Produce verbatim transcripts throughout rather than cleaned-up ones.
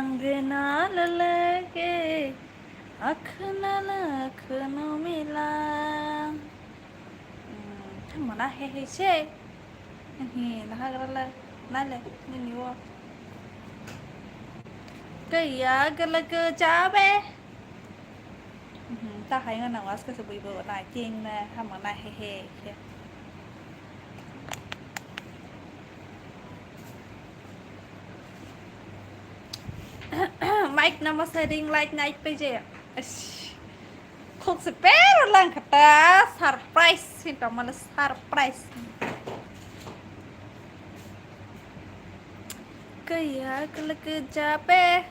Ang de na le le ke, akhna na akhno mila. Hmm, mana he he se. Hi, nahagra la, nale, nini wo. Kaya gala ke jabe. Hmm, ta hai nga nang was ka se bui bo na king na, ha mana he he he. Mic nama sa ring light night pe je. Ash. Khuk se pero lang kata surprise, hinta mana surprise. Kaya kala ke jabe.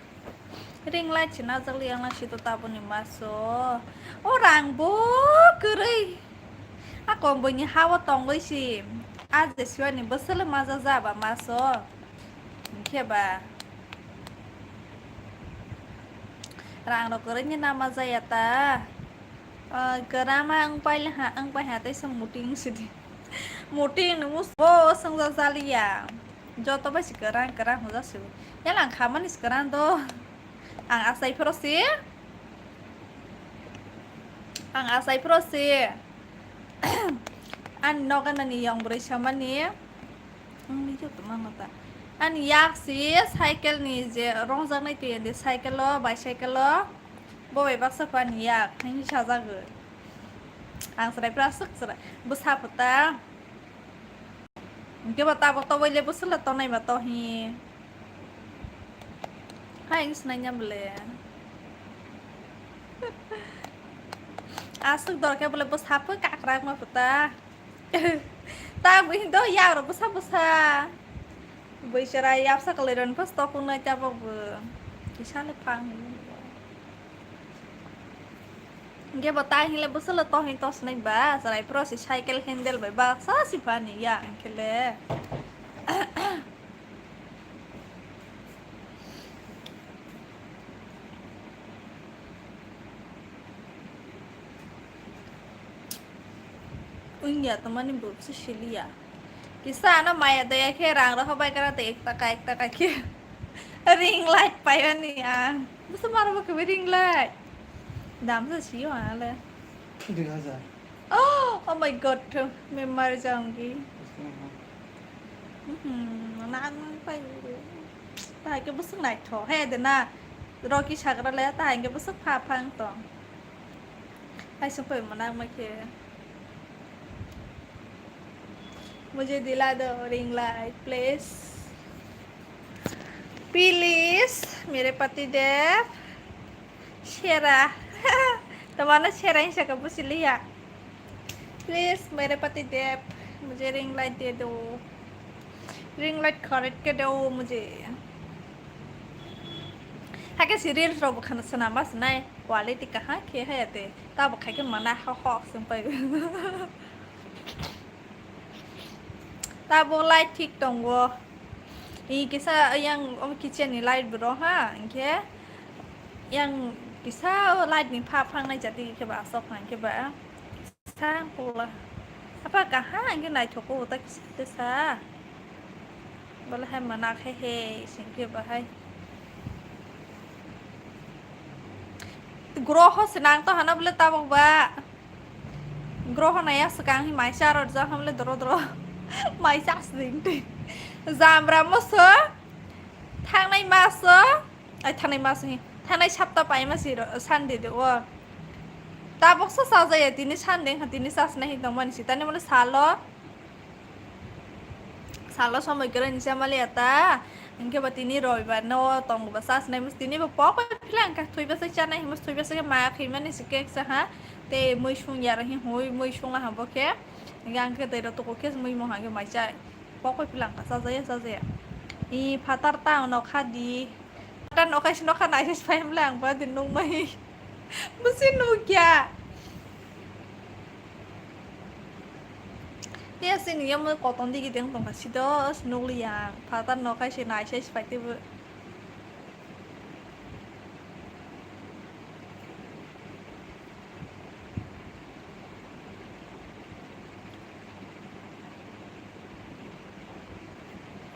Ring light china jali ang si to tabuni maso. O rang bo kwrwi. A komboni hawa tongwi si. A je siwani bwswle maja jaba maso. Hinkhe ba. Rang rok kwrwini nama jaya ta. Ah, kwrama wng paile ha, wng pai ha tei se muting sidi. Muting ni mus-, bo swngjak jaliya. Joto bai se kwrang, kwrang hwnjak se. Yalang khamani se kwrang do. Ang asai phoro se. Ang asai phoro se. Ani noganani yong bwrwi samani. Ang ni joto mano ta. Ani yak si cycle ni je rongjaknai twi andi cycle o, bicycle o. Bo bai baksa pha ni yak, hini sajagwi. Ang chwrai phra aswk chwrai. Bwsa phuta. Hwnkhe ba tabuk toboi le bwswk le tongnai ba to hi. Hai wng sinai nya bwle. Aswk dor khe bwle bwsa pho kakrak ma phuta. Tabuk hindo yak rok bwsa bwsa. Bwswra yapsa kwlwi roni pho stock wngnai tabuk bo. Kisa le phang. Hwnkhe bo tai hinle bwswk le tohini tosnai ba, chwrai phro se cycle handle bai baksa si phani ya hwnkhe le. Wngya tongmani bo se siliya. Kisa ano maya daya khe rang rokha bai kara tei ek taka ek taka khe ring light paimani ang. Bwsa maro bo khe ring light. Dam se sio ang le. Dui hajar. Oh, oh my God, memar janggi. Hmm, nang pai. Tahai khe bwswk naithok he de na. Roki sagra le tahai khe bwswk pha phang tong. Hai sung pai mana ma khe. Mujhe dila do ring light, please. Please, mere pati dev. Sera. Tomano sera hinsa ka busi liya. Please, mere pati dev. Mujhe ring light de do. Ring light kharit ke do mujhe. Hake serial rok bukhana sana mas nai. Quality kaha khe hai ate. Ta bukhai ke mana ho ho sung pai. Tabuk light thik tongo. I kisa yang omo kitchen ni light bro ha, hwnkhe yang kisa light ni pha phangnai jati khe ba asok hwnkhe ba sang pula. Apa kaha hwnkhe naithogo ta kisa kisa. Bole hai mana khe he singkhe ba hai. Groho se nang to hana bole tabuk ba. Groho naya swkang hi maisa aro jak hamle doro doro. Maisa aswing twi. Jambra moso. Thangnai maso. Ai thangnai maso hi. Thangnai sapta pai masi ro Sunday de o. Tabuk sa sajaya tini Sunday ha tini sasna hi tongmani sitani mole salo. Salo somoi kwrwi ni chamaliya ta. Hwnkhe bo tini roibar no tongo bo chasnai mus tini bo pokoi philang kha thwiba se chanai himus thwiba se ma khimani se cake sa ha. Tei mui sung ya rahi hui mui sung ha bo khe. Hwnkhe ang khe tei rw tuku khe mui mung ha khe mai chai. Pokoi philang kha chajaya chajaya. I phatar ta no kha di. Phatar no kha si no kha nai se phai mle ang ba din nung mai. Busi nukya. Tia sini yang mau koton digi deng tong kasi dos nukliya. Phatar no kai se nai se spai te bu.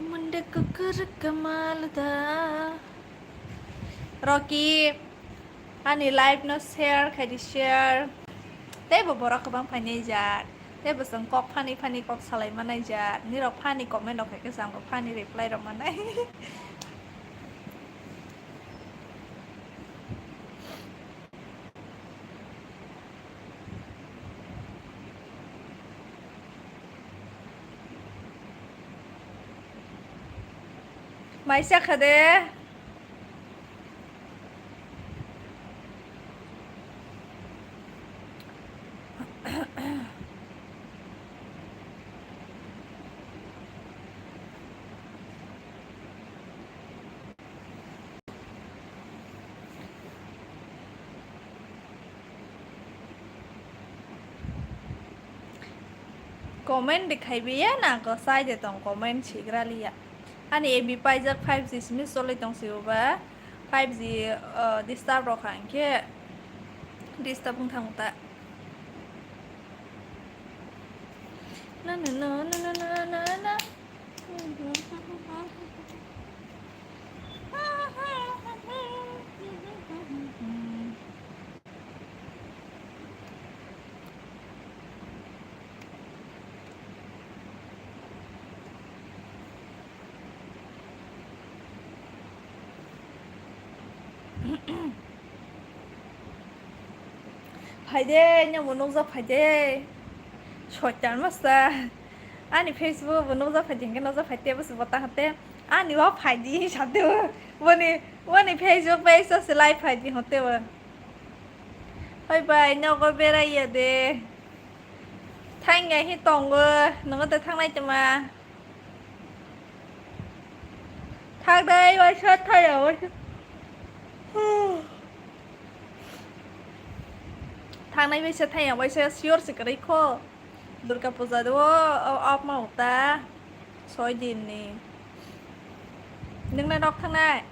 Mande kukur kamal da. Rocky, ani live no share khaidi, share. Teibo borok kwbang phainai jat. Teibo chwng kok phani phani kok salai manai jat. Nirok phani comment rok khaikhe chwng bo phani reply rok manai. Mai sakha de. Comment de khaibiya na, ko sai de tong comment sigra liya. Ani A B paijak five G simi solai tong si uba. Five G, uh, disturb rok hangke disturb wng thang ta. Na, na, na. Phaide, nokbo nukjak phaide. Soitan masa. Ani Facebook bo nukjak phaide, hingke nukjak phaide, bwswk bota hate. Ani o phaidi sade o. Boni, boni Facebook page o se live phaidi hote o. Hoi bai, nogo berai ya de. Thangya hi tongo, nongo de thangnai tongma. Thangnai waisa thaya waisa. Thangnai waisa thaya waisa sure se kwrwi kho. Durga puja de o, o, apma uta. Soi din ni. Nung na nok thangnai.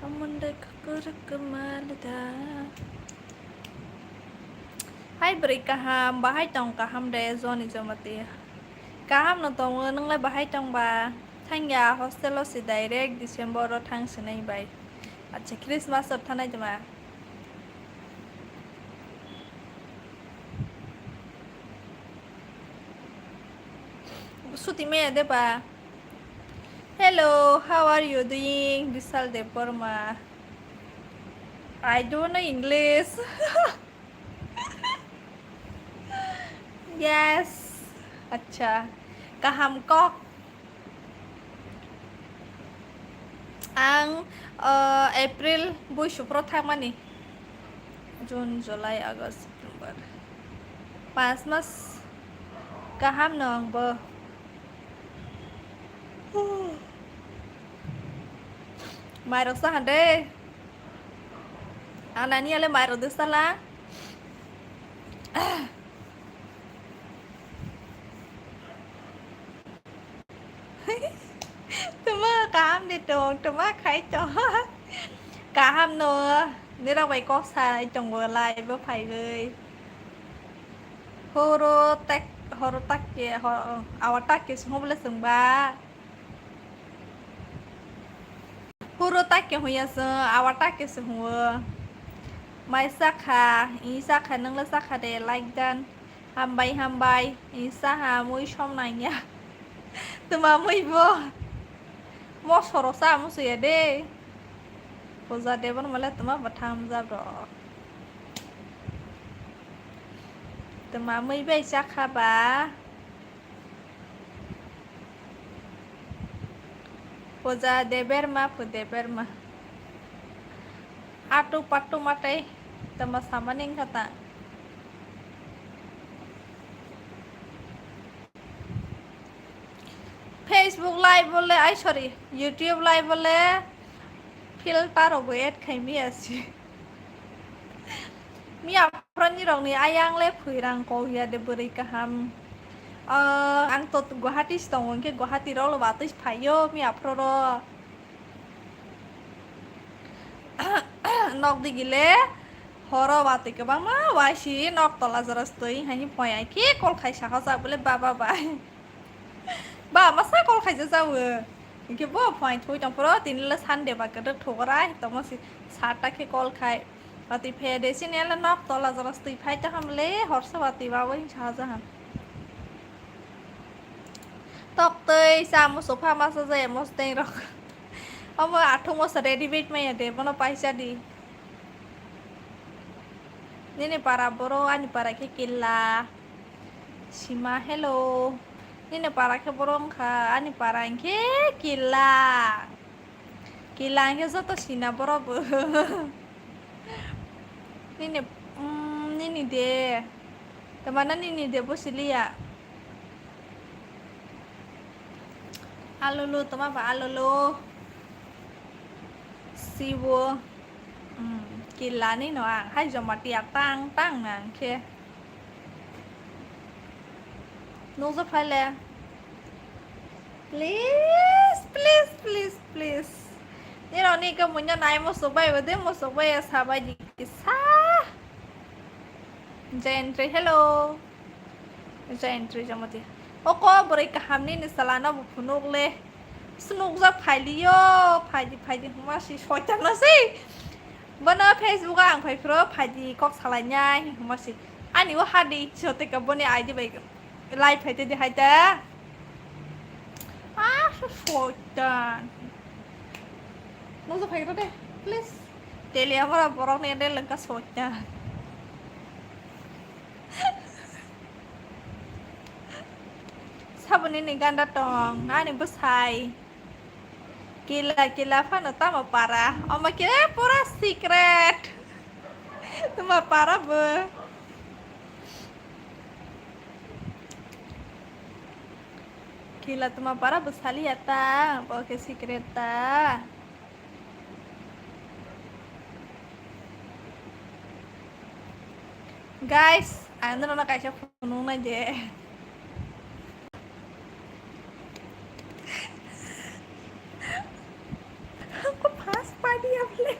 Amondai kakur kemal da. Hai bwrwi kaham, bahai tong kaham de, Joni Jamatia. Kaham no tongo, nwnglai bahai tong ba? Thangya hostel o si direct December o thang sinai bai. Acha, Christmas o thanai tma? Suti maya de ba? Hello, how are you doing? Bisal Debbarma. I don't know English. Yes. Acha. Kaham kok. Ang, uh, April buisupro thangmani. June, July, August, September. Pas mas kaham no ang bo. Mairok sahan de. Ang nani ale mairok de sala. Tuma kaham de tong, tuma khai tong. Kaham no, nirok bai kok sai tongo lai bo phaiwi. Horo tak, horo tak ke, ho-, awa tak ke sung bole sung ba. Horo tak ke huya sung, awa tak ke sung wo. Mai sakha, i sakha, nung le sakha de, like dan. Hambai, hambai, i saha mui som nangya. Tuma mui bo. Mo soro sa musuya de. Puja de bon male tuma batham jab ro. Tuma mui bai sakha ba. Puja Debbarma, pu Debbarma. Atu patu matai tama samani kata. Facebook live bole, ai sorry, YouTube live bole filter rogo add khai mi asi. Mi aphranni rokni ayang le phuirang kok ya de bwrwi kaham. Ah, ang to Guwahati si tongo, hwnkhe Guwahati rok lo batwi phaio mi aphro ro. nok digile horo watwi kwbangma waisi nok tola jora stwi hai poi ai khe call khai sakha jak bole baba bai. Ba masa call khaijak jawo. Hinkhe bo phai thwi tong phoro tini le Sunday ba kwdwk thugra tongma si sat ta khe call khai. Watwi phai de sini le nok tola jora stwi phai ta ham le horsa watwi ba bai sakha jak. Tok twi cha muchuk pha masa jaya mosteng rok. Omo athung masa ready made maya de bono paisa di. Nini para boro ani para khe killa. Sima hello. Nini para khe boro wngkha ani para hinkhe killa. Kila hinkhe joto sina borok bo. Nini, mm, nini de. Tamana nini de bo siliya. Alolo, toma ba alolo. Sibo. Mm, kila ni no ang. Hai joma tiya tang tang nang khe. Nukjak phai le. Please, please, please, please. Nirok ni khe muino nai muchuk bai bo de muchuk bai ya sabai di kisa. Jentri, hello. Jentri jamati. Oko bwrwi kaham nini salano bo phunuk le. Snukjak phailiyo, phaidi, phaidi, huma si soitan no si. Bono Facebook o ang phai phro, phaidi kok salainai, huma si. Ani o hadi, so teka boni I D bai live phai tedi hai ta. Ah, so soitan. Nukjak phai de, please. Teli amara borok ni ende lengka soitan. Saboni ni ganda tong, ani bwsai. Kila, kila phano tamo para. Omo khe pura secret. Tuma para bo. Kila tuma para bo saliya ta, bo khe secret ta. Guys, ang nono kaisa phunuk nai de. Ako pas padi ya bole.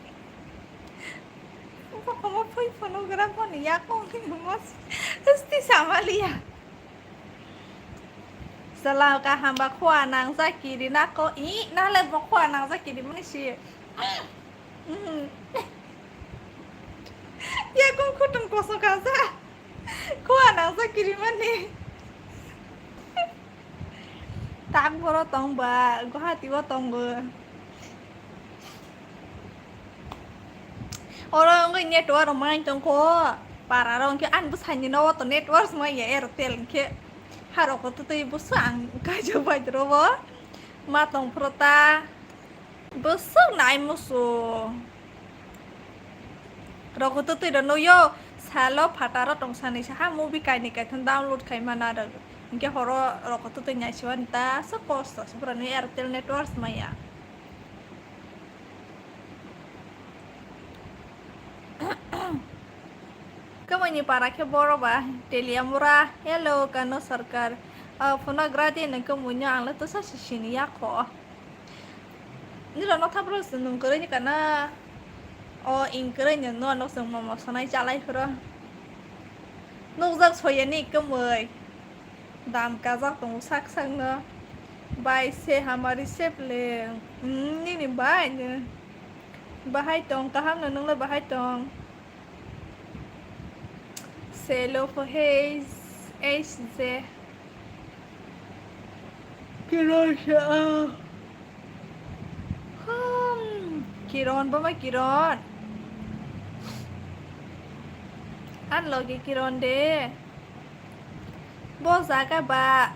Ako mo phui phunuk gra phone ya ko ni mas. Esti samaliya. Sala kaham ba khua nang ja kiri na ko i na le bo khua nang ja kiri mani si. Mhm. Ya kung khutung koso kaja. Khua nang ja kiri mani. Tak boro tong ba, Guwahati o tong bo. Oro wngwi network rok mai tongkho, para rok hwnkhe ani bwsai ni nogo to network mai ya Airtel hwnkhe. Harok ko twtwi bwswk ang kaijak bai doro bo. Ma tong phuru ta bwswk nai musu. Rok ko twtwi rw nukyo salo phataro tong sani saha movie kainwi kaitham download khai mana rw. Hwnkhe horo rok ko twtwi nai siwani ta swk kosto se pura ni Airtel network mai ya. Kwmaini para khe boro ba Teliamura, hello, Kano Sarkar. Ah, phone gra di nang kwmaino ang le tosa si sini ya kho. Niro no thapro se nung kwrwi ni kana. O ing kwrwi ni no no se momo sanai chalai phro. Nukjak soyani kwmwi. Dam kajak tongo sak sakno. Bai se hamari se ple. Hmm, nini bai no. Bahai tong kaham no nung le bahai tong. Selo pho hei, ei se. Kiron se a. Hmm, Kiron, bama Kiron. An logi Kiron de. Bo jaga ba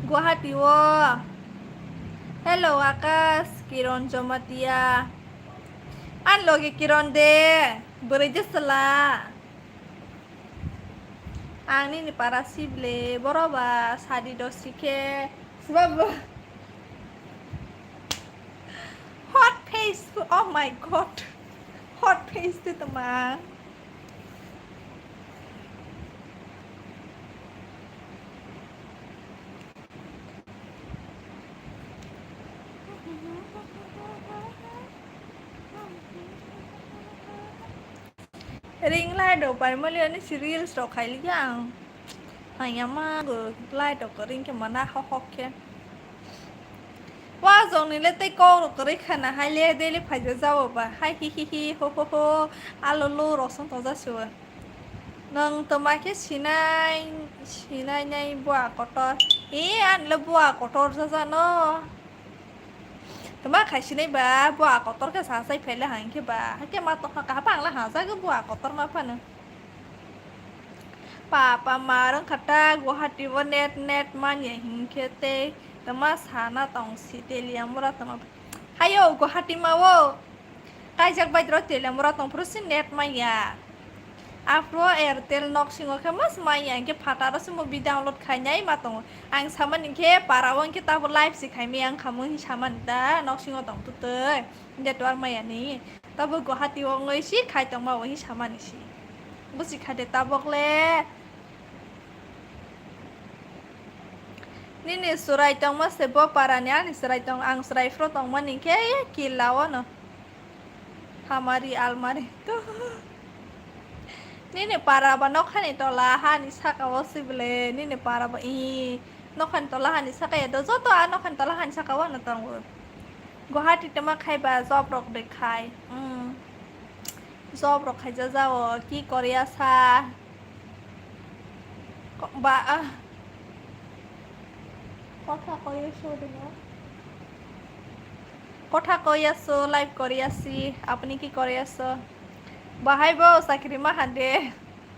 Guwahati o. Hello, Akash, Kiron Jamatia. An logi Kiron de, bwrwi de sala. Ang nini para sible, boro ba sadi do sikhe. Sebab hot face, oh my God. Hot face tu teman. Ring light rok pai mali ani si reels rok khai liya ang. Hanya ma go light rok ring khe mana hok hok khe. Wa jong ni le tei kok rok kwrwi khana hai le daily phai ja jao ba. Hai hi hi hi ho ho ho. Alo lo rosong tong ja siwo. Nwng twma khe sinai, sinai nai bua kotor. E, ani le bua kotor ja jano. Twma khai sinai ba, bua kotor khe sa sai phai le hang khe ba. Hakhe ma tong kha, kaham ang le ha jago bua kotor ma phano. Papa ma rwng kha ta Guwahati o net, net manya hinkhe tei twma sana tong si Teliamura twma. Hayo Guwahati ma o. Kaijak bai dro Teliamura tong phuru si net manya. Aphuru Airtel nok singo khe mas manya hinkhe phataro si movie download khainai ma tongo. Ang samani hinkhe para o hinkhe tabo live si khaimaya wngkha mo hin samani da nok singo tong tutwi. Network maya ni. Tabo Guwahati o wngwi si khai tongma o hin samani si. Busi kha de tabok le. Nini chwrai tongma se bo para ni, ani chwrai tong, ang chwrai phuru tongmani khe killa o no. Hamari almari to. Nini para ba nokhani tola hani saka o si bwle, nini para ba i nokhani tola hani saka ya do, joto a nokhani tola hani saka o no tongo. Guwahati tongma khai ba job rok de khai. Hmm. Job rok khaija jao, ki kori asa? Ko-, ba, ah. Kotha koi aso dino. Kotha koi aso, live kori asi, apni ki kori aso? Bahai bo chakri ma hande.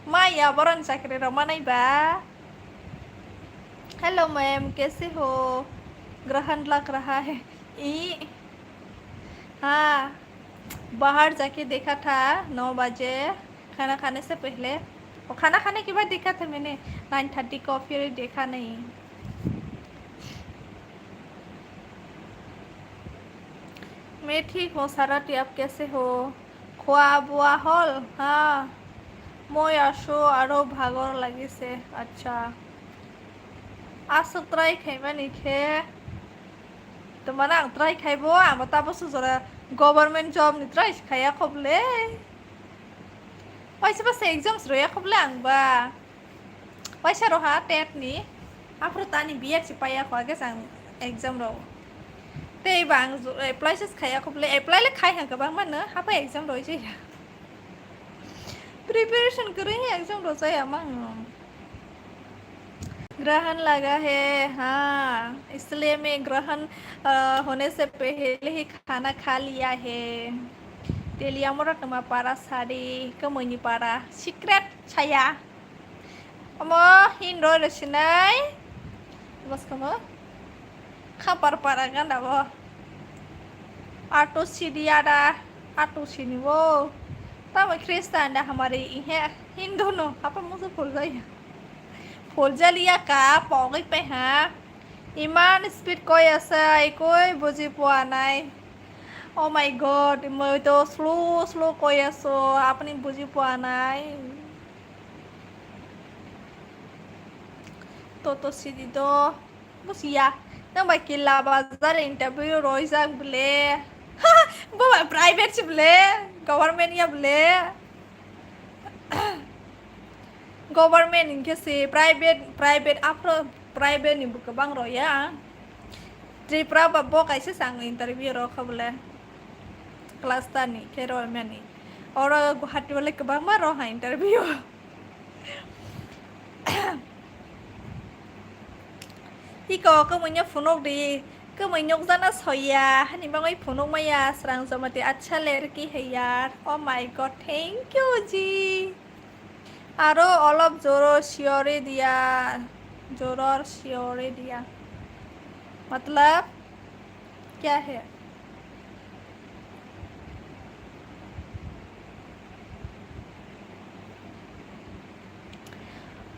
Maya boron chakri rok manai ba. Hello ma'am, kaise ho? Grahan lag raha hai. I. Ha. बाहर जाके देखा था नौ बजे, खाना खाने से पहले। वो खाना खाने के बाद देखा था मैंने, नाइन थर्टी को फिर देखा नहीं। मैं ठीक हूँ साराटी, आप कैसे हो? খোৱা বোৱা হ'ল? হা, মই আছোঁ আৰু ভাগৰ লাগিছে। আচ্ছা, আছোঁ, try খাইবা নেকি? Twmani ang try khaibo, ang bo tabo sujora government job ni try khaiya khoble. Waisa ba se exams roya khoble ang ba. Waisa roha tet ni. Aphuru tani B Ed si paiya kho age sang exam ro. Tei ba ang apply ses khaiya khoble, apply le khai hang kwbang mano, hapa exam roi jaya. Preparation kwrwi hai exam rojaya mang. ग्रहण लगा है, हाँ, इसलिए मैं ग्रहण, अ, होने से पहले ही खाना खा लिया है। Teliamura twma para sadi, kwmwini para, secret saya. Omo hindoi rw sinai. Bwskamo khapar para gana bo. Ato sidi ada, ato sini bo. Tamo Christian da hamari ihe Hindu no, apa musu phuljai. Phuljaliya ka pogwi pe ha. Iman speed koi asa, ekoi buji pua nai. Oh my God, moi to slow slow koi aso, apni buji pua nai. Toto sidi do. Busiya. Nang bai kila bazar interview roijak bele. Bo bai private si bele. Government ya bele. Government hinkhe si private, private aphro private ni bo kwbang roya. Tripura ba bo kaisa sang interview ro kha bele. Cluster ni khe roimani. Oro Guwahati bele kwbangma roha interview. Iko kwmwino phunuk di, kwmwi nukjana soya, hani bagwi phunuk maya Srang Jamatia, acha lerki hai yaar. Oh my God, thank you ji. Aro olop joro siore diya, joror siore diya. Matlab kya hai?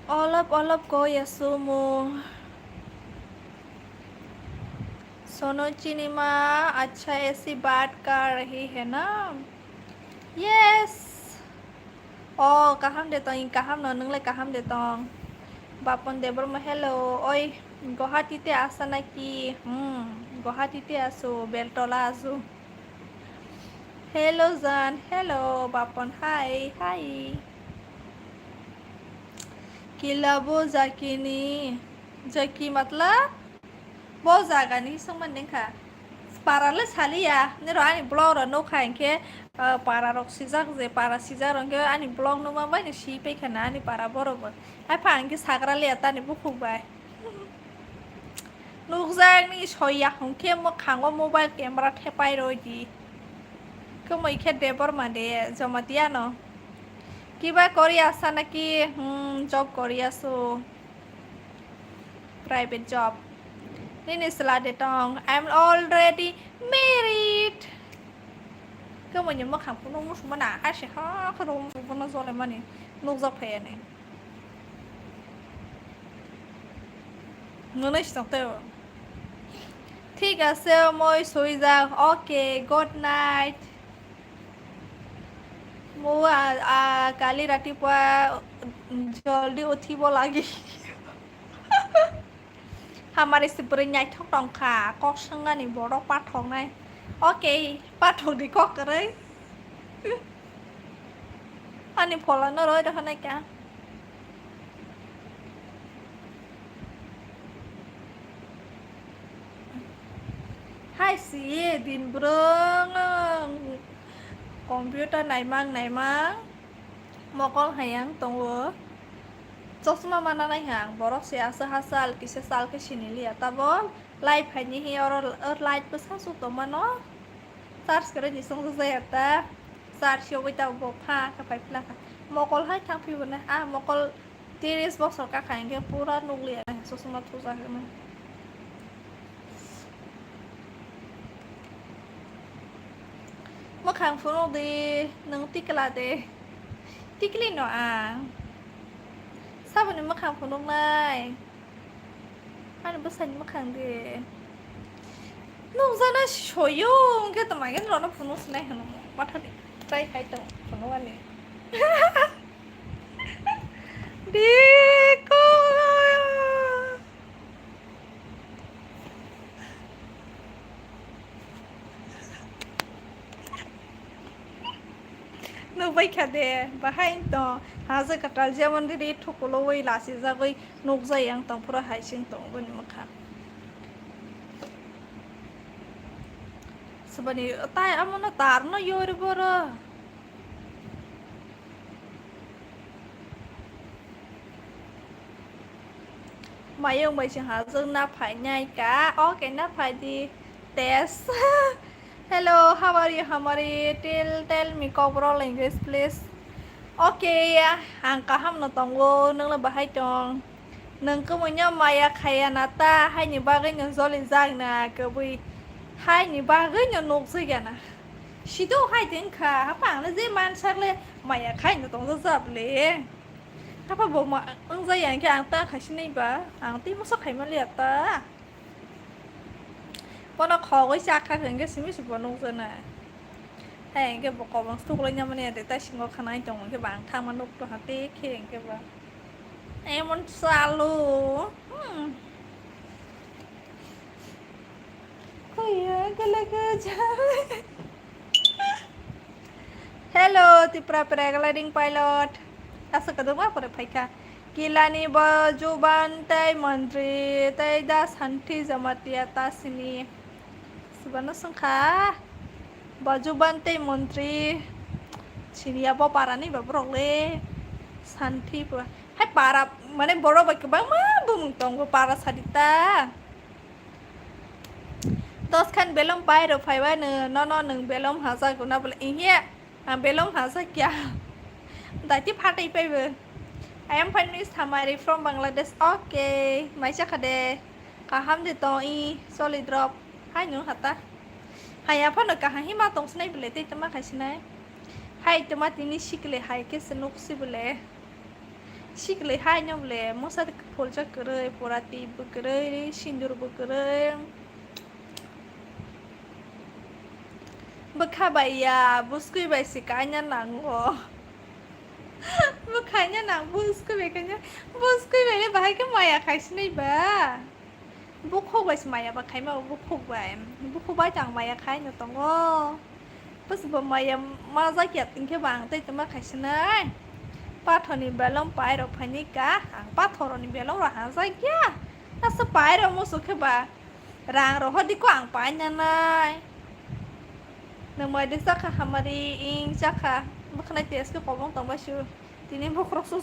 Olop olop koi asu mung. Sono chini ma, acha aisi baat kar rahi hai na? Yes. Oh, kaham de tong, kaham no, nung le kaham de tong. Bapon Debbarma, hello. Oi, Guwahati te asa naki? Hmm, Guwahati te asu, Beltola asu. Hello Jan, hello Bapan, hi, hi. Kila bo Jaki ni, Jaki matlab? Bo jaga ni swngmani wngkha. Para le saliya, niro ani vlog rok nukha hinkhe, ah, para rok sijak je, para sijak rok hinkhe ani vlog nukma bai no si paikha na ani para borok bo. Haipha hinkhe sagra liya tani bukhuk bai. Nukjak ni soiya hwnkhe mwkhango mobile camera thepai rw di. Kwmwi khe Debbarma de, Jamatia no. Kiba kori asa naki? Hmm, job kori aso. Private job. Nini chwla de tong? I am already married. Kwmwi ni mwkhang phunuk muchungma na, ase ha khe rw muchungma no jole mani nukjak phaiya ni. Mwnwi song teo. Thik ase, moi soijak. Okay, good night. Mo a, a, kali rati pua joldi uthibo lagi. Hamari se bwrwi naithok tongkha, kok swngnani borok pathoknai. Okay, pathok di kok kwrwi. Ani phola no roi rw kha nai kha. Hai si din bwrwng computer naimang naimang mokol hayang tongo. Chosma mana nai ha ang, borok se aswk ha sal kisa sal khe siniliya tabok. Live phaini hi oro, oro live bwsa su tongmano. Charge kwrwi ni song jaya ta. Charge yogwi ta bo pha khe phai phla kha. Mokol hai thang phi bwna. Ah, mokol tiris bosor ka kha hinkhe pura nukliya na chosma thuja khe na. Mwkhang phunuk di, nwng tikla de. Tikli no ang. Saboni mwkhang phunuk nai. Ani bwsani mwkhang de. Nukjana soyo, hwnkhe to magen rono phunuk sinai hwno. Mathani try khai tong phunuk ani. Diko. Nukbai kha de, bahai tong, haja kwtal jemon diri thukulo wi lasi jagwi nukjai ang tong, phura hai sing tong boni mwkha. Sabani tai amo no tar no yori boro. Mayung bai se hajak na phainai ka. Okay, na phai di. Test. Hello, how are you, Hamari? Tell, tell me Kokborok language, please. Okay, ang kaham no tongo. Nwng no bahai tong? Nwng kwmwi no maya khaya na ta, haini bagwi no joli jak na kwbwi. Haini bagwi no nukjagya na. Sido hai tong kha, hapang le je mansak le maya khai no tong jak le. Hapa bo ma, wng jaya hinkhe ang ta khai sinai ba, ang tei moso khai manliya ta. Bono khogwi chakha hinkhe simi se bo nukjaknai. Hai hinkhe bo kobong suklaina mani ade tai singo khwnai tongo hinkhe bo ang thangma nuk tongha tei khe hinkhe bo. Emon chalo. Hmm. Kuya gala gaja. Hello, Tipra paragliding pilot. Asa kadoma pore phaikha. Kilani Bajuban tei Mantri tei da Santhi Jamatia ta sini. Subano songkha. Bajuban tei Mantri. Sini abo parani ba borok le. Santhi ba. Hai para mane borok bai kwbangma bumung tongo para sadi ta. Dos khan belong pai rw phaibai nw, nono nwng belong hajak guna bole. Ihya, ang belong hajak ya. Daiti phatai paibo. I am fine, Miss Hamari from Bangladesh. Okay, maisa kha de. Kaham de tong i, solid rok. Hai nung hata. Hai aphano kaham hima tong sinai bole tei tama khai sinai. Hai tama tini sikle hai khe se nuk si bole. Sikle hai no bole, mosa de pholsa kwrwi, pura tip bo kwrwi, sindur bo kwrwi. Bwkha bai ya, bwskwi bai se kaina nango. Bwkha ya nang, bwskwi bai kaina, bwskwi bai le bahai khe maya khai sinai ba. Bukhuk bai se maya ba khaima, bukhuk bai. Bukhuk bai tang maya khai no tongo. Bwswk bo maya majak ya, hinkhe bo ang tei tongma khaisinai. Pathorni belong pairok phaini ka, ang pathorni belong rok hajak ya. Asa pairok muchuk khe ba rang rohor di ko ang painanai. Nwng mai de chakha hamari ing chakha. Bwkhanai test khe kobong tongbai su. Tini bokhorok su.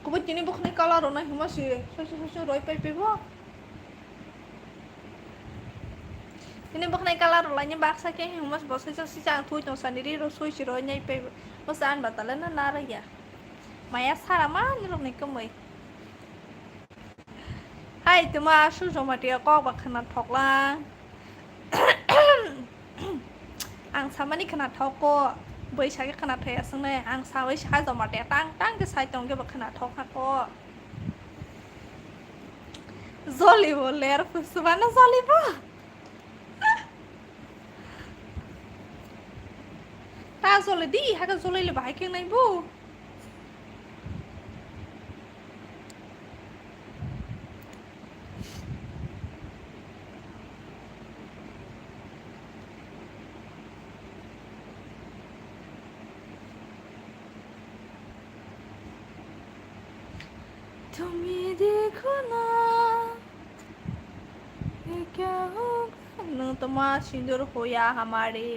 Kubui tini bwkhanai colour rok nai hima se. Soisu soisu roi pai pai bo. Tini bwkhanai colour rok laini baksa khe hima se bo soisu soisu ang thui tong sani ri rok soi se roi nai pai bo. Bo sa an ba tala na nara ya. Maya sara ma ni rok ni kwmwi. Hai tuma su Jamatia kok ba khwna thoklang. Ang samani khwna thok ko, bwsa khe khwna thaya swngnai. Ang sawi sa Jamatia tang tang khe sai tong khe bo khwna thok kha ko. Joli bo ler phusubano joli bo. Ta joli di, ha ka joli le bahai khe nai bo. তুমি দেখো না, এ কে হোগা, nung toma sindur hoya hamari.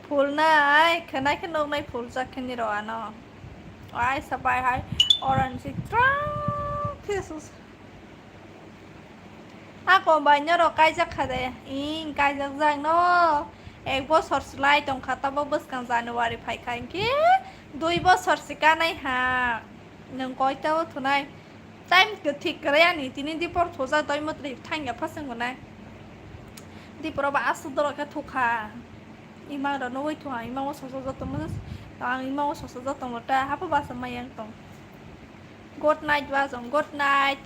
Phul nai, khwnai khe nuk nai phul jak khe ni rw ano. Ai sabai hai orange trang khe sus. A kombai norok kaijak kha de? Ing kaijak jak no. Ek bosor slai tong kha, tabok bwskang January phai kha, hinkhe dui bosor se kanai ha. Nwng koita o thunai? Time kwthwi kwrwi ani, tini dipor thujak doi motri thangya phasing wnai. Diporo ba aswk dorok khe thukha. Imang rok nugwi thung ang, imang o soso joto mo, ang imang o soso joto mo ta, hapo basa mayang tong. Good night bajong, good night.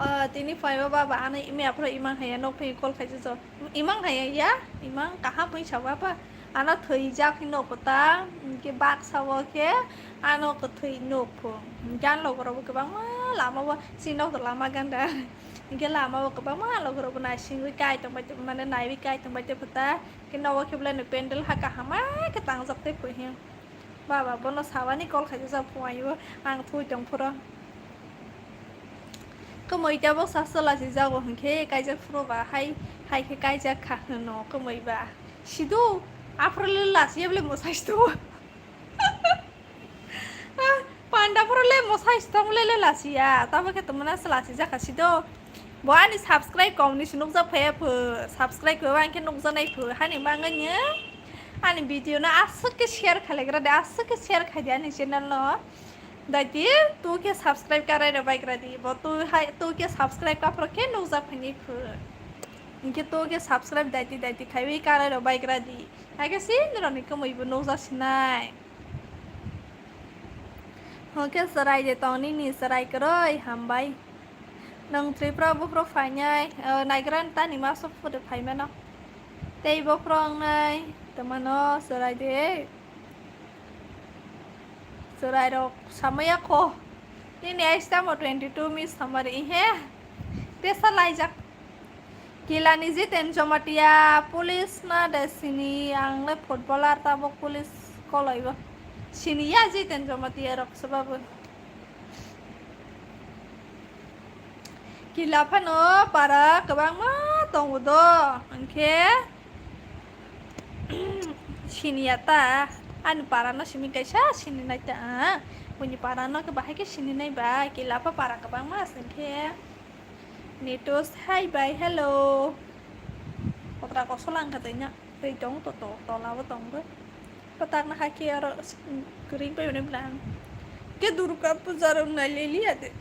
O, tini phaiba baba, ano imi aphro imang haya, nok phai call khaijak jo. Imang haya ya, imang kaham phai sa baba. Ano thwijak hino kota, hinkhe baksa o khe ano kwthwi nuk pho. Gan logo rok bo kwbangma lama o, si nok do lama ganda. Hinkhe lama o kwbangma logo rok bo naisingwi kai tongbai tong, mane naiwi kai tongbai tong kota. Hinkhe nogo khe bolai no pendel ha kaham khe tangjak tei pho hiya. Baba, bono sawani call khaijak jak phungo, ang thui tong phuru. Kwmwi tabok sa chwla si jago hinkhe kaijak phuru ba hai, hai khe kaijak kha hwno kwmwi ba. Sido, aphuru le lasi ya bole mwsai sido. Ah, panda phuru le mwsai sido le le lasi ya. Tabok khe tongmani se lasi jakha sido. Bo ani subscribe kok ni se nukjak phaiya pho, subscribe khe bo ang khe nukjaknai pho, hani mangani ani video no aswk khe share khalaigra de, aswk khe share khai di ani channel no. Daiti tu khe subscribe karai rok baigra di, bo tu hai tu khe subscribe kaphro khe nukjak phaini pho. Hinkhe tu khe subscribe daiti daiti khaiwi karai rok baigra di. Hai khe si norok ni kwmwi bo nukjak sinai. Hwnkhe chwrai de tong nini chwrai kwrwi hambai. Nwng Tripura buphuru phainai, o, naigra tani maso phude phaimano. Tei buphuru wngnai, twmano chwrai de. Chwrai rok samaya kho. Nini age tamo twenty two mi samari he. Tesa laijak. Kilani Jiten Jamatia, police na de sini, ang le footballer tabok police kolaibo. Sini ya Jiten Jamatia rok se babu. Kila phano para kwbangma tongo do, hinkhe sini ya ta, ani para no simi kaisa sini nai ta, buini para no khe bahai khe sini nai ba, kila pha para kwbangma se hinkhe. Nitus, hi bye, hello. Kotra kosol ang kha twi na. Twi tong to to tola bo tong bo. Patak na hakhe aro kring pai ne blang. Ke Durga puja rok nai le liya de.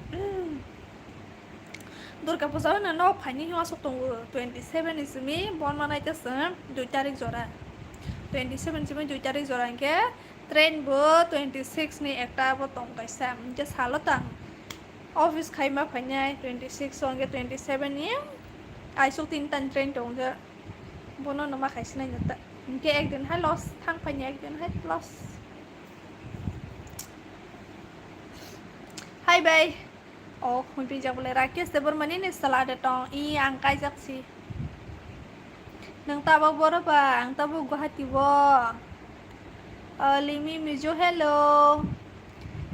Durga puja na no phaini hima sok tongo twenty seven ni simi bon manai ta se dui tarik jora. Twenty seven simi dui tarik jora ke train bo twenty six ni ekta bo tong kaisa. Ke salo tang. Office khaima phainai twenty six o, hwnkhe twenty seven ni aisuk tin tan train tong khe bono no ma khaisi nai ta. Hwnkhe ek din hai loss, thang phaini ek din hai loss. Hi bye. O khumpi jak bole Rakesh Debbarma ni ni sala de tong. I ang kaijak si. Nang tabok boro ba, ang tabok Guwahati bo. O Limi Mijo, hello.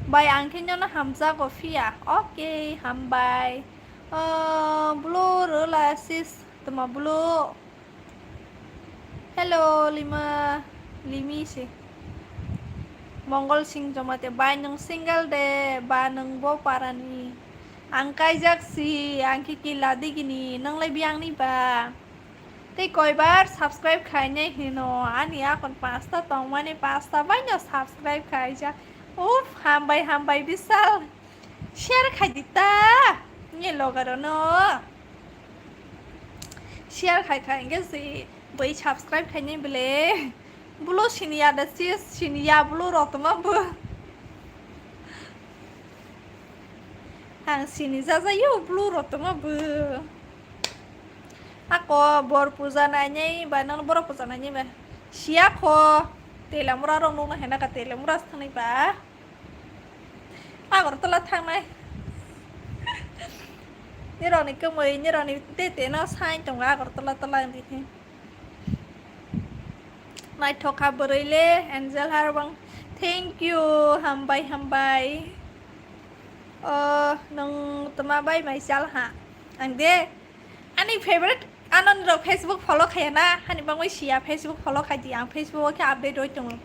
Bai ang khe nono hamjago phiya. Okay, hambai. O bulu rwla sis, tuma bulu. Hello, Lima, Limi se. Mongol Singh Jamatia, bai nwng single de, ba nwng bo parani? Ang kaijak si, ang khe kila digini, nwng lai biyang ni ba? Tei koibar subscribe khainai hino, ani akon pasta tongmani pasta bai no subscribe khaijak. Uff, hambai, hambai, bisal. Share khai di ta. Ni loga rono. Share khai khai hingke si boi subscribe khai ni bele. Bulu siniya da sis siniya bulu rotoma bu. Ang sini jajayo bulu rotoma bu. Ako bor puja nainai ba nang borok puja nainai ba. Siya kho. Telamura rok nukna hena ka telamura thangnai ba. Agartala thangnai. Nirokni kwmwi, nirokni tete no sign tongo Agartala tola wngwi khe. Naithok kha bwrwi le, Angel Harbang. Thank you, hambai, hambai. O, nwng tma bai mai chal ha. Ang de, ani favorite. Ano nirok Facebook follow khaya na, hani bangwi siya Facebook follow khai di, ang Facebook o khe update roi tongo.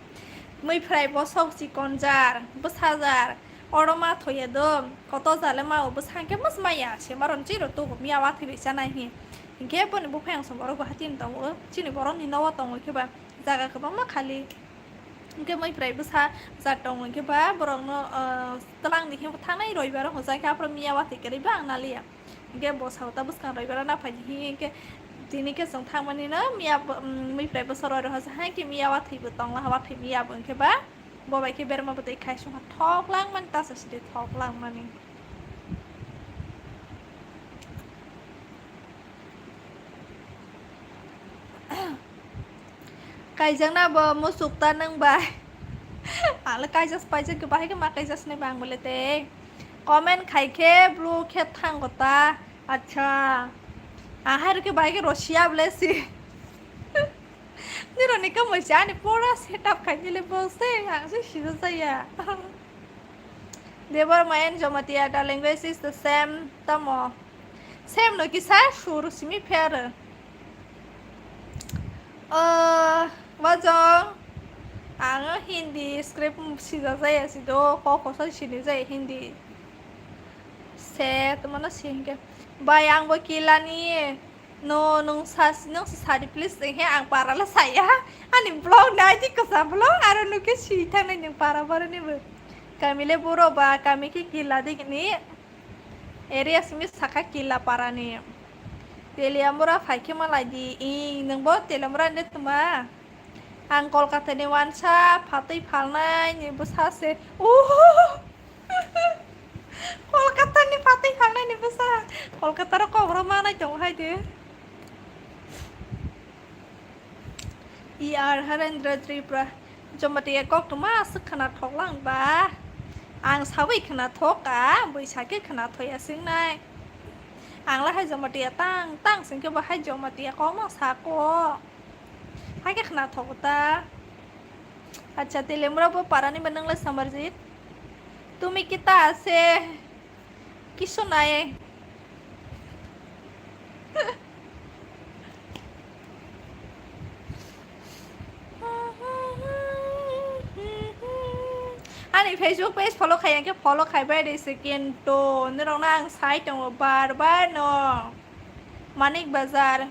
Mui phrai bosok chikon jar, bwsa jar, oro ma thoya do, koto jale ma o bwsa hwnkhe mus maya, se maron chiro tugo miya wathwi bai chanai hi. Hinkhe boni buphai ang som oro Guwahati ni tongo, chini borok ni nogo tongo khe ba jaga kwbangma khali. Hinkhe mui phrai bwsa jar tongo hinkhe ba borok no, ah, twlang ni khe thangnai roibar o hwnjak khe aphuru miya wathwi kwrwi ba ang naliya. Hinkhe bo sao ta bwskang roibara na phaidi hinkhe tini khe chwng thangmani no miya bo, mm, mui phrai bwsa roi roha se hai khe miya wathwi bo tongla ha wathwi miya bo hinkhe ba bo bai khe berma bwtwi khai songkha thok langmani tasa sidi thok langmani. Kaijakna bo musuk ta nwng bai. Ang le kaijak paijak khe bahai khe ma kaijak sinai ba ang bole tei. Comment khai khe blue khe thango ta. Acha. Ang hai rw khe bahai khe Russia bole si. Nironi khe moi se ani pura setup khai nile bo se ang se sida jaya. Debbarma and Jamatia, the language is the same, tamo. Same no kisa sur simi pher. Oh, wajong. Ang Hindi script sida jaya sido, ko kosa sini jaya Hindi. Se, tumano singke. Bai ang bo kilani. No, nung sa, nung sa sadi please, he ang parala saya. Ani blog na di kosa blog, aro nuke si thang nung para bara ni bo. Kami le boro ba, kami ke kila de ni. Area simi saka kila parani. Teliamura phaikhe malai di. I, nungbo Teliamura ne tuma. Ang Kolkata ni wansa phatwi phalnai ni bwsa se. Uhuhu. Kolkata ni phatwi phalnai ni bwsa. Kolkata ro kok ro manai tongo hai de. E R Harendra Tripura, Jamatia kok tuma aswk khwnathok lang ba. Ang sawi khwnathok ka, bui sakhe khwnathoi aswk nai. Ang la hai Jamatia tang tang singkhe bo hai Jamatia kok ma sako. Hai khe khwnathok ta. Acha, Teliamura bo parani ba nang la Samarjit. Tumi kita ase. Kisu nai. Ani Facebook page follow khai, ang khe follow khai bai de se kintu nirok na ang sai tongo bar bar no. Manik Bazar.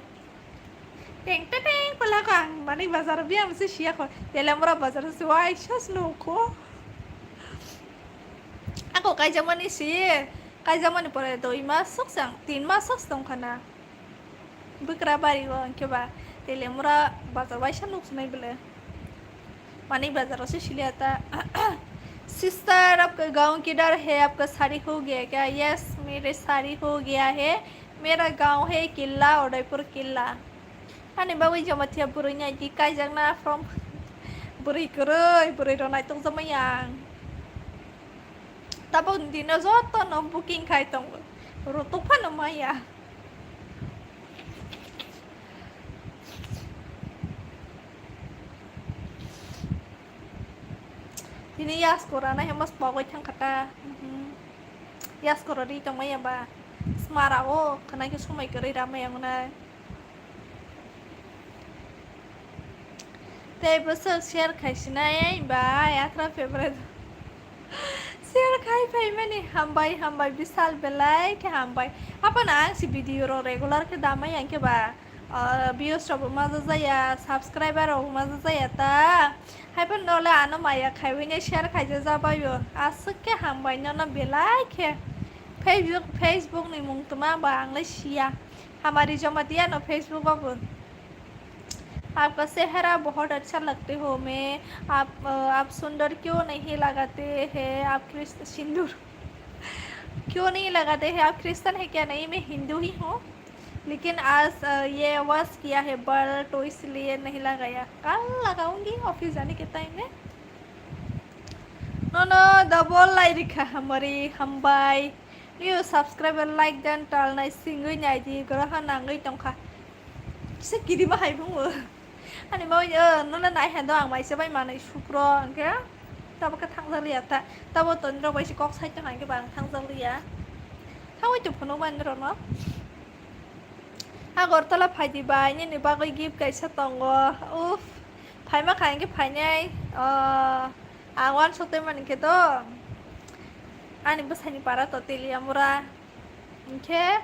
Teng teng pala ka Manik Bazar biya mse siya ko. Teliamura Bazar se wai sas no ko. Ako kaijakmani si, kaijakmani pore dui mas sok sang, tin mas sok tong khana. Bwkra bari o hwnkhe ba Teliamura Bazar waisa nuk sunai bwle. Manik Bazar o se siliya ta. Sister, आपका गांव किधर है? आपका शादी हो गया क्या? Yes, मेरे शादी हो गया है। मेरा गांव है किला, उदयपुर किला। Ani bagwi Jamatia bwrwi ni I D kaijakna from bwrwi kwrwi, bwrwi rok naitok jakmani ang. Tabuk dino jotono booking khai tongo. Rotok phano maya. Tini yasko rana hema spogoi thang kha ta. Mhm. Yasko rori tong maya ba. Smara o khwna khe somoi kwrwi ramai ang nai. Tei bwswk share khai sinai ba, yathra favorite. Share khai phaimani hambai, hambai, bisal belai khe hambai. Aphano ang si video rok regular khe damai ang khe ba, ah, views rok bo maja jaya, subscriber rok bo maja jaya ta. Haiphano nole ano maya khaiwi ne share khaija jabaio. Aswk khe hambai nono belai khe. Facebook, Facebook ni mung tma ba ang le siya. Hamari joma diya no Facebook o bo. आपका चेहरा बहुत अच्छा लगते हो मैं, आप, अ, आप सुंदर क्यों नहीं लगाते हैं, आप क्रिस-, सिंदूर क्यों नहीं लगाते हैं, आप क्रिश्चियन है क्या? नहीं, मैं हिंदू ही हूँ, लेकिन आज, अ, ये वॉश किया है बाल, तो इसलिए नहीं लगाया, कल लगाऊंगी ऑफिस जाने के टाइम में। Nono double lai rikha hamari hambai. New subscriber like dan talnai singwi naidi, groha nangwi tongkha. Kisa kirima hai bungo. Ani mau, eh, nono nai hando ang maisa bai manai sukro, angke tabo khe thangjakliya ta. Tabo tonrok bai se kok sai tong angke bang thangjakliya. Thangwi tong phunuk bai norokno. Agartala phaidi bai, nini bagwi gift kaisa tongo. Uff, phaima kha hwnkhe phainai. Oh, ang uansuk twi mani khe to. Ani bwsaini para to Teliamura. Hwnkhe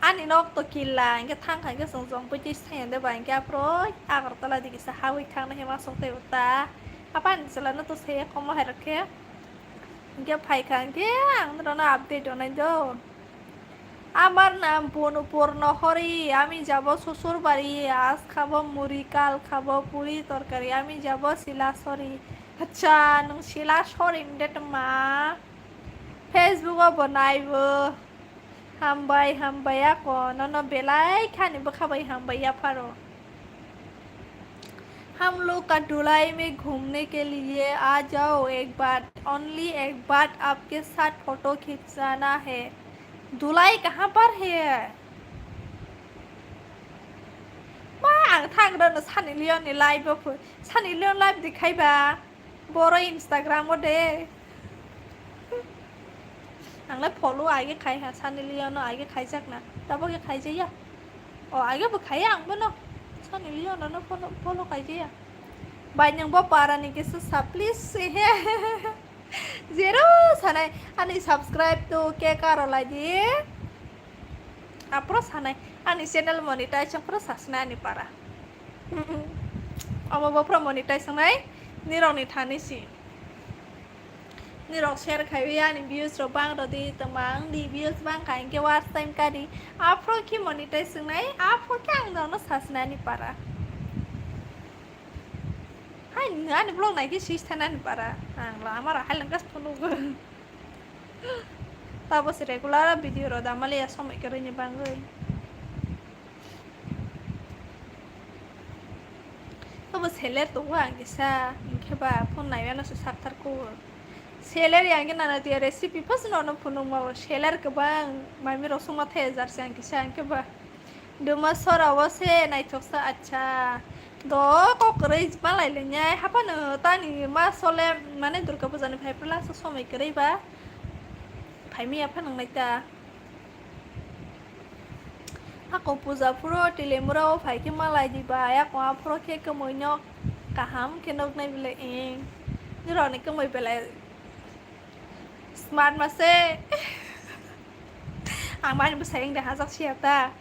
ani nok to Killa, hwnkhe thang kha hwnkhe chwng chwng pui twi saiya de bai hwnkhe aphuru Agartala digi sa hawi thangna hima sok tei ta. Apani chwla no to se komo hai rok khe. Hwnkhe phai kha hwnkhe ang norokno update rwnai do. আমার নাম পূর্ণ, পূর্ণ হরি, আমি যাব শ্বশুর বাড়ি, আজ খাবো মুড়ি, কাল খাবো পুরি তরকারি, আমি যাব শিলাসরি। আচ্ছা, nung Silasori de tma? Facebook o bo naibo. Hambai, hambai, ako nono belai khani bwkha bai hambai yapharo. हम लोग का धुलाई में घूमने के लिए आ जाओ एक बार, only एक बार आपके साथ फोटो खिंचाना है। धुलाई कहाँ पर है? Ma, ang thang rw no Sunny Leone ni live o pho. Sunny Leone live dikhai ba. Boro Instagram o de. Ang le follow age khai ha, Sunny Leone no age khaijak na. Tabo khe khaijaya. O age bo khaiya ang bono. Sunny Leone no follow, follow khaijaya. Bai nang bo para ni kisa sa please se he. Zero sanai ani subscribe to ke karo lai di. Aphuru sanai ani channel monetize wngphuru sasnai ani para. Omo bo phuru monetize wngnai nirokni thani si. Nirok share khaiwi ani views rok bang rwdi, twmang di views bang kha hinkhe watch time kadi. Aphuru khe monetize wngnai, aphuru khe ang nono sasnai ani para. Hai, ani vlog naikhe sis thanani para. Ang lama ra hai langkas phunukgo. Tabo se regular video rok damaliya somoi kwrwini bangwi. Tabo seler tongo ang kisa, hinkhe ba phone naimano se sakthar kugo. Seler yang khe nana tiya recipe phas nono phunukma o seler kwbang mami rok songma thaya jarse ang kisa hinkhe ba. Duma sora o se naithoksa, acha. Do kok kwrwi malai le nyai haphano tani ma sole mane Durga puja ni phai pla so somoi kwrwi ba. Phai mi apha nang nai ta. Ako puja phuro Teliamura o phai khe malai di ba, ako aphuro khe kwmwi no kaham khe nok nai bile eng. Nirok ni kwmwi belai. Smart ma se. Ang mani bwsai wng de hajak siya ta.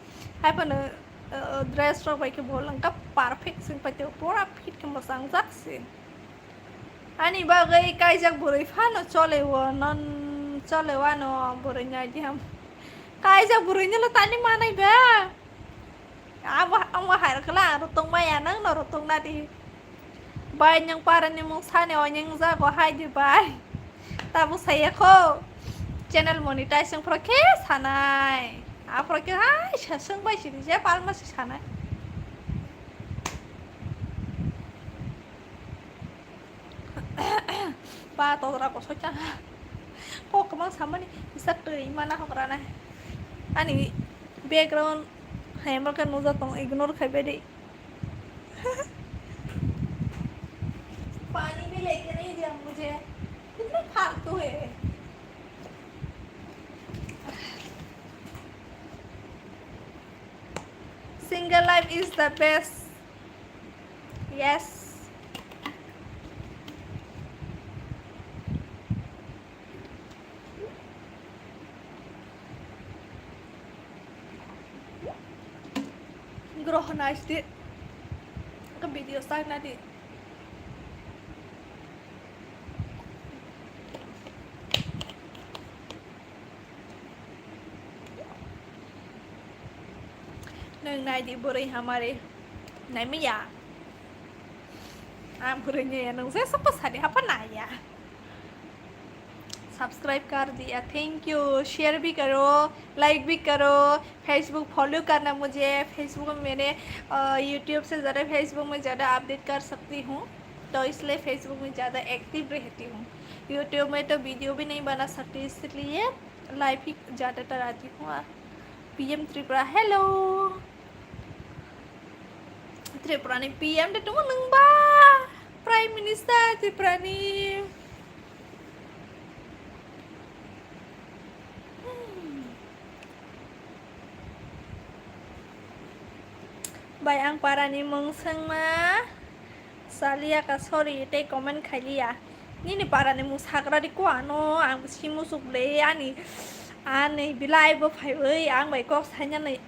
Hai phano, uh, dress rok bai khe bo lang ka perfect sing pai te pura fit khe mwchang jak se. Ani bagwi kaijak bwrwi phano chole o non chole o ano bwrwi ni idea ham. Kaijak bwrwi ni lo tani manai ba. Abo, abo hai rok khe la ang rw tong maya, nang no rw tong na di. Bai, nwng para ni mung sani o nwng jago hai di bai. Tabuk saya kho. Channel monetize wng phro khe sanai. Aphro khe hai sa swng bai sini je palma si sanai. Ba todra kosoi cha. Kok kwbang samani kisa twi mana hokra nai. Ani background hai ma khe nujak tong, ignore khai bai di. पानी भी लेके नहीं दिया मुझे, कितना फालतू है। Single life is the best. Yes. Groho nai sidi. Ka video sa na di. Nang nai di bwrwi hamari. Nai miya. Ang bwrwi nai ya, nang se sapa sadi hapa nai ya. Subscribe कर दिया, thank you। Share भी करो, लाइक भी करो। Facebook follow करना मुझे, Facebook में मैंने, अ, YouTube से ज़्यादा Facebook में ज़्यादा अपडेट कर सकती हूँ, तो इसलिए Facebook में ज़्यादा एक्टिव रहती हूँ। YouTube में तो वीडियो भी नहीं बना सकती, इसलिए लाइव ही ज़्यादातर आती हूँ। PM Tripura, hello. Tripura ni P M de tongmo nung ba? Prime Minister Tripura ni. Hmm. Bai ang para ni mung sengma. Salia ka sorry tei comment khailiya. Nini para ni mung sagra di ko ano ang si musuk le ani ani bilai bo phaiwi ang bai kok saina nai.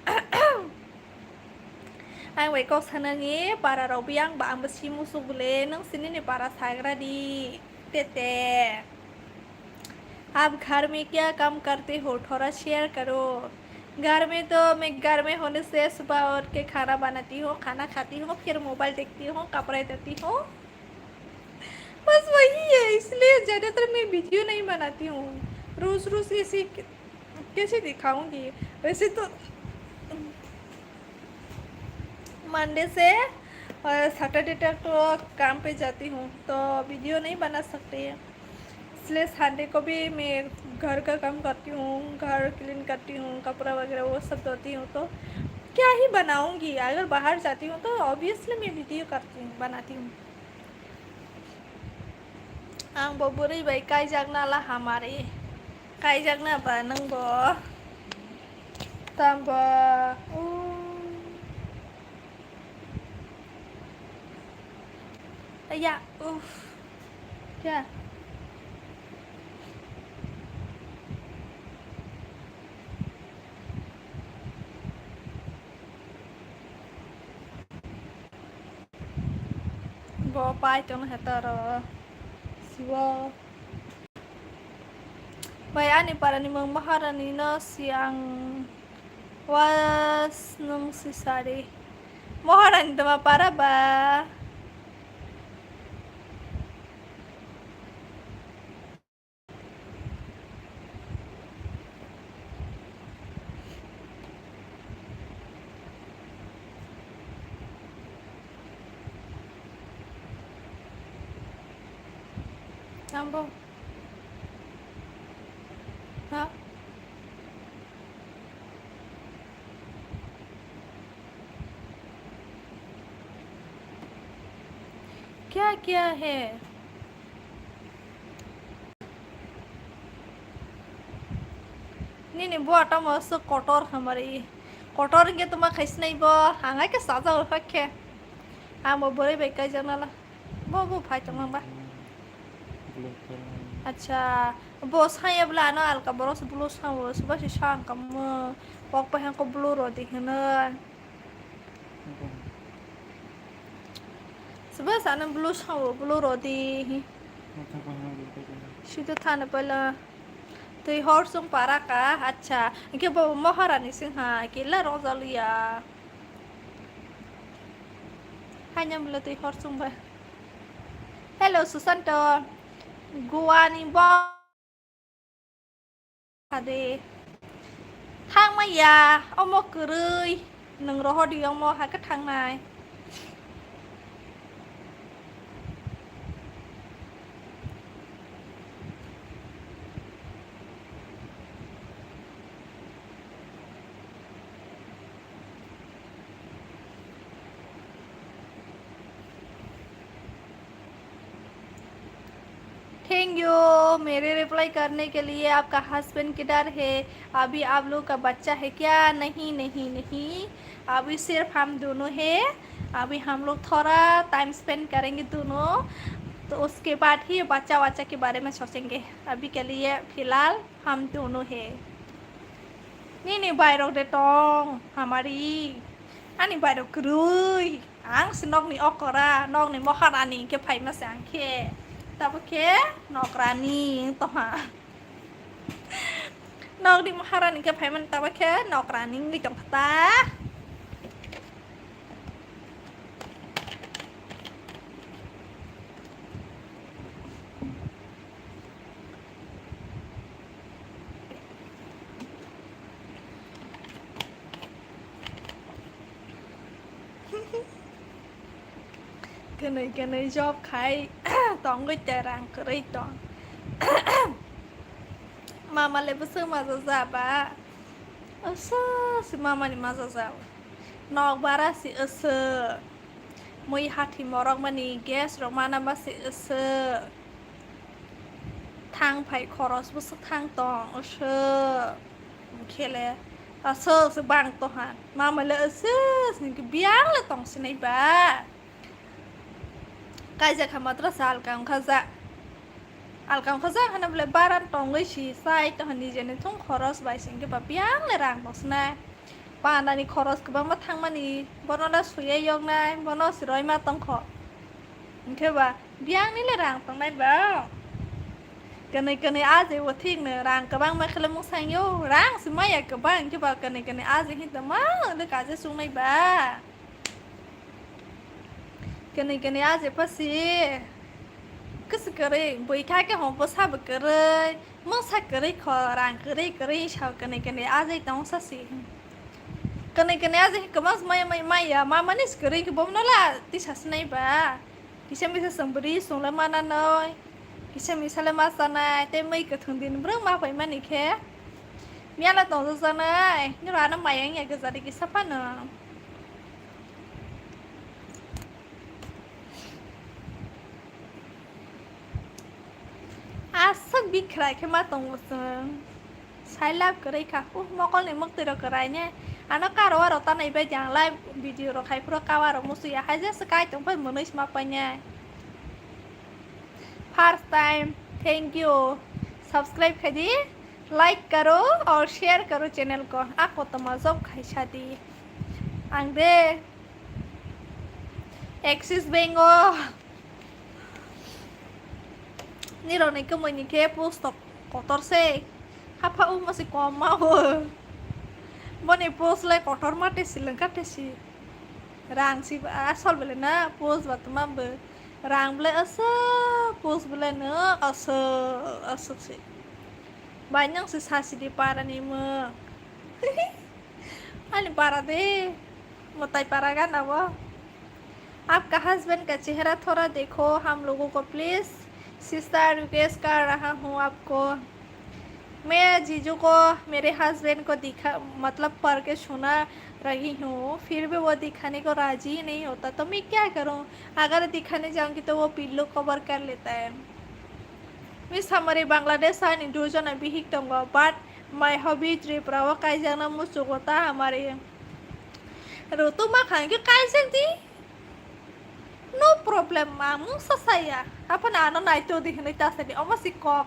Ang bai kok sanani para rok biyang ba ang bo si musuk le, nung sini ni para sagra di tete. आप घर में क्या काम करते हो, थोड़ा शेयर करो। घर में तो मैं घर में होने से सुबह उठ के खाना बनाती हूँ, खाना खाती हूँ, फिर मोबाइल देखती हूँ, कपड़े धोती हूँ, बस वही है, इसलिए ज़्यादातर मैं वीडियो नहीं बनाती हूँ। रोज़ रोज़ ऐसे कैसे दिखाऊंगी? वैसे तो मंडे से और सैटरडे तक तो काम पे जाती हूँ, तो वीडियो नहीं बना सकती, इसलिए संडे को भी मैं घर का काम करती हूँ, घर क्लीन करती हूँ, कपड़ा वगैरह वो सब धोती हूँ। तो क्या ही बनाऊंगी? अगर बाहर जाती हूँ तो ऑब्वियसली मैं वीडियो करती हूँ, बनाती हूँ। Ang bo bwrwi bai kaijakna la hamari. Kaijakna ba nwng bo. Tamo. Aya, uff. Kya? Bo pai tong he toro. Siwo. Bai ani para ni mung Maharani no si ang was nung si sari. Maharani tama para ba. Tambo. Ha? क्या क्या है? Nini bua tamo se kotor hamari. Kotor hingke toma khaisnai bo, ang hai khe sajao hakhe. Amo bwrwi bai kaijaknala. Bo, bo phai tongma ba. Blue color. Acha, bo saya bwla ano alka borok se blue sao, se ba se sa ang kamo. Kok pai hangko blue rodi hwnwi. Sibasa nang blue sao, blue rodi. Sida thana pala. Twi hor sung para ka, acha. Hingke bo Maharani sing ha, kila rong jaliya. Hanya mula twi hor sung ba. Hello, Susanto. Guani bo. Ade. Thangmaya, omo kwrwi, nwng rohordi omo hakhe thangnai. Thank you मेरे रिप्लाई करने के लिए। आपका हस्बैंड किधर है? अभी आप लोग का बच्चा है क्या? नहीं, नहीं, नहीं, अभी सिर्फ हम दोनों है। अभी हम लोग थोड़ा टाइम स्पेंड करेंगे दोनों, तो उसके बाद ही बच्चा वच्चा के बारे में सोचेंगे। अभी के लिए फिलहाल हम दोनों है। Nini bairok de tong hamari, ani bairok kwrwi. Ang se nokni okora, nokni moharani hwnkhe phaima se ang khe. Tabo khe nokrani wng tongha. Nokni moharani hwnkhe phaimani tabo khe nokrani wngwi tongkha ta. Kwnwi kwnwi job khai tongwi tei rang kwrwi tong. Mama le bwswk maja ja ba? Aswk se mama ni maja ja. Nok bara se aswk. Mui hathi morok mani gas rok mana ba se aswk. Thang phai khoros bwswk thang tong aswk. Khele aswk se bang tohan. Mama le aswk se biyang le tong sinai ba. Kaijak kha madrasa alka wngkha ja. Alka wngkha ja hwnwi bwle baran tongwi si chai tongha nijeni thung khoros bai se hwnkhe ba biyang le rang tong sinai. Pandani khoros kwbangma thangmani bono le suya yoknai bono se roima tongkho. Hwnkhe ba biyangni le rang tongnai ba. Kwnwi kwnwi a je bo thikno rang kwbangma khe le mwsang yo rang se maya kwbang hwnkhe ba kwnwi kwnwi a je hwnkhe tongma le kaje chungnai ba. Kwnwi kwnwi a je pha si kwswk kwrwi bwtha khe hwn bwsa bo kwrwi mungsa kwrwi kho rang kwrwi kwrwi sa kwnwi kwnwi a je tong sa si. Kwnwi kwnwi a je kwbang maya maya maya ma mani se kwrwi khe bo no la tisa sinai ba. Kisa misa chwng bwrwi chwng le mana noi. Kisa misa le ma chanai tei mui kwthwng din bwrwng ma paimani khe. Miyala tongjakjaknai, niro ano maya wngya gwja di kisa phano. Aswk bikhrai khe ma tongo chwng. Sai love kwrwi kha. Uh, mokolni mwktwi rok kwrai ne. Ano karo aro tanai bai di ang live video rok khai phuru kawa rok musuya. Hai jesa kai tong phai mwnwi sma pai ne. First time, thank you. Subscribe khai di, like karo aur share karo channel ko. A koto ma job khai sa di. Ang de Axis Bank o. Nirok ni kwmwi ni khe post tok kotor se. Hapha o masi kom ma bo. Boni post le kotor ma tesi lengkha tesi. Rang si asol bele na post ba tuma bo. Rang bele aswk post bele no aswk aswk se. Bai nang se sa sidi para ni mo. Ani para de. Motai para gana bo. आपका हस्बैंड का चेहरा थोड़ा देखो हम लोगों को please. Sister, request कर रहा हूँ आपको। मैं जीजू को, मेरे हस्बैंड को दिखा, मतलब पढ़ के सुना रही हूँ, फिर भी वो दिखाने को राजी ही नहीं होता, तो मैं क्या करूँ? अगर दिखाने जाऊँगी तो वो पिल्लो कवर कर लेता है। Miss, hamari Bangladesh ani dujona bihik tongo, but my hobby Tripura o kaijakna muchugo ta hamari. Rutu makhang khe kaijak di. No problem, ma mungsa saya. Aphano ano naito di hinwi ta sadi, omo si kok.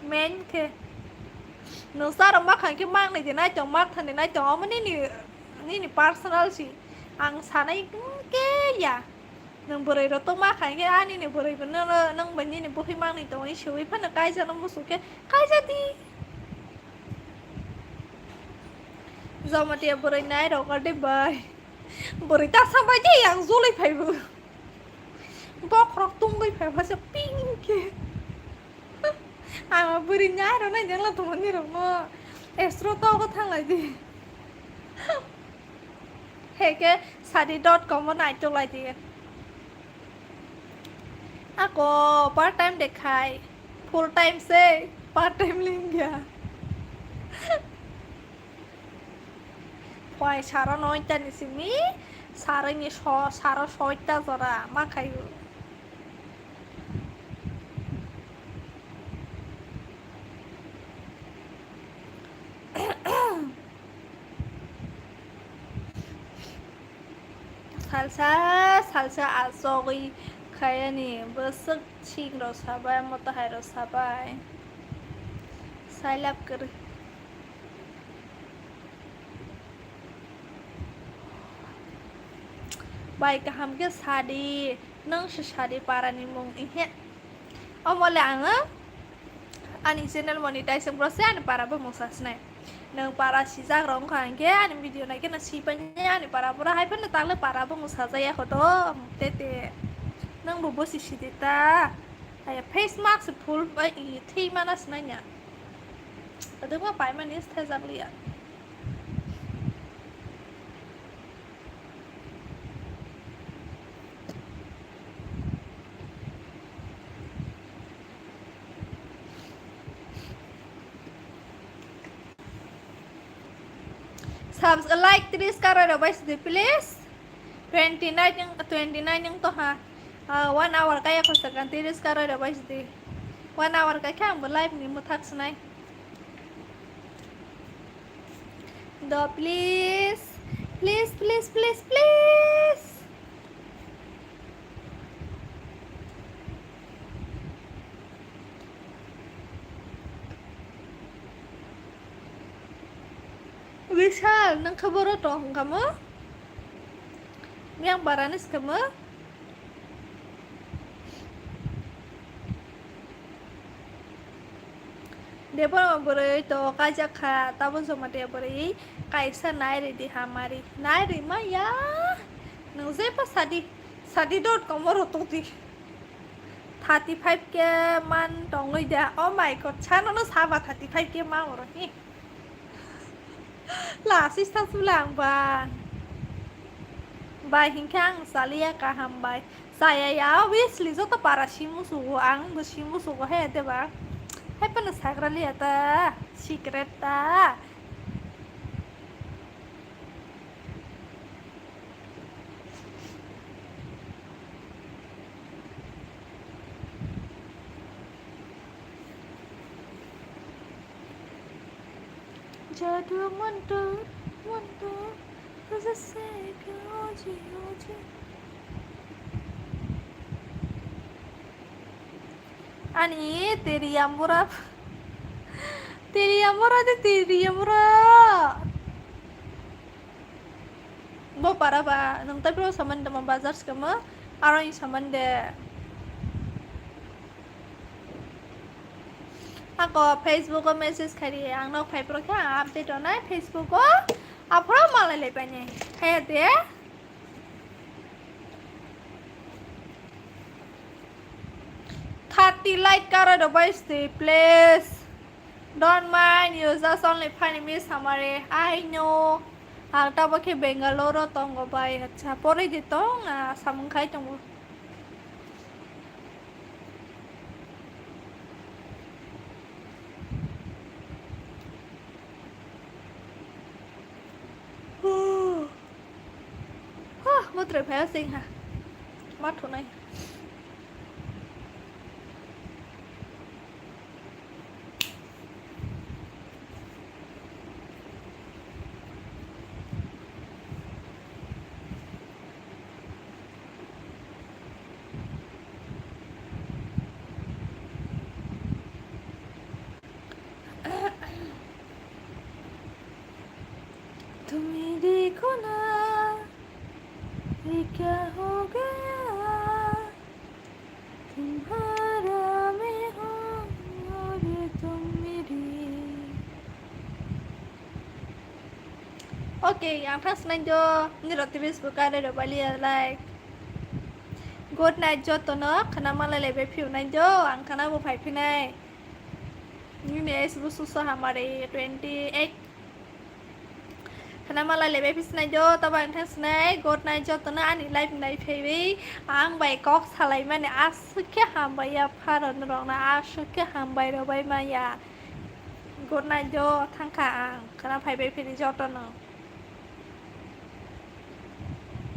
Main khe. Nung saro makhang khe mangnai di naitong, makthan di naitong, omo nini, nini personal si. Ang sanai khe ya. Nung bwrwi rok tongma khai khe, ani ni bwrwi bo nono, nung bai nini bwkhwi mangnai tongwi swiwi phano kaijak no muchuk khe, kaijak di. Jamatia bwrwi nai rok de bai. Bwrwi ta sambai de yang jolai phai bo. Bokhorok tungwi phai pha se pink khe. Ang bwrwi nai rok nai jengla tongmani rok no. Estro to ko thanglai di. Heke sadi dot com o naitok lai di. Ako part time de khai, full time se part time lingya. Poi saro noita ni simi, saro ni so, saro soita jora ma khayo. Salsa, salsa achogwi khayani bwswk singrok sabai, moto hairok sabai. Sailap kwrwi. Bai kaham khe sadi, nwng se sadi parani mung ihe. Omo le ang ani channel monetize wngpro se ani para bumung sa sinai. Nwng para sijak rok wngkha hinkhe ani video nai kheno si painai ani para bura hai phano takle para bumung sajaya khoto tete. Nwng bo bosi sidi ta. Aya face mask full bai thwi mana sinai nya. Aduma paimani thajak liya. Subs-, like tris karwi rw bai sidi, please. Twenty nine wng, twenty nine wng to ha. Ah, one hour kaya kho sakan tris karwi rw bai sidi. One hour kai khe ang bo live ni mwthak sinai. Do please, please, please, please, please. Vishal, nang khe boro tong hwnkha mo? Yang barani se khe mo? Debra bwrwi to kaijak kha, tabuk joma de bwrwi kaisa nai ridi hamari. Nai rima ya. Nwng je pa sadi, sadi dot com oro tongdi. Thirty five K man tongwi da. Oh my God, sanono saba thirty five K ma oro hi. Lasi sasula ang ba. Bai hinkhe ang chaliya kaham bai. Chaya ya, obviously, joto para simu sugo, ang bo simu sugo he, deba? Hai phano sagra liya ta, secret ta. Jadu Montu, Montu, who's a secret O G, O G. Ani tiri yambura, tiri yambura de tiri yambura. Bo para ba, nwng tai bro saman de mo bazar skama, aro ni saman de. Ako Facebook o message khairi, ang nok phai pro kha update onai Facebook o, apro malai lai paine. Khaya de. Thirty like karo do bai stay, please. Don't mind, you just only funny me summary. I know. Ang tabo khe Bangalore o tongo bai. Acha, pore de tong, ah, samung khai tongo. Huh, motro phai sing ha. Ma thunai. तुम ही देखो ना, ये क्या हो गया, तुम्हारा मैं हूँ और तुम मेरी। Okay, ang thang snai do, ni roti bis buka re do bali like. Good night joto no, khana malai le be phiu nai do, ang khana bo phai phinai. Nini age bo suso hamari twenty eight. Khana malai le be phi snai do, tabo ang thang snai, good night joto no ani live nai phaiwi. Ang bai kok salai mani aswk khe hambai ya pharo norok no, aswk khe hambai rw bai maya. Good night do, thang kha ang, khana phai bai phini joto no.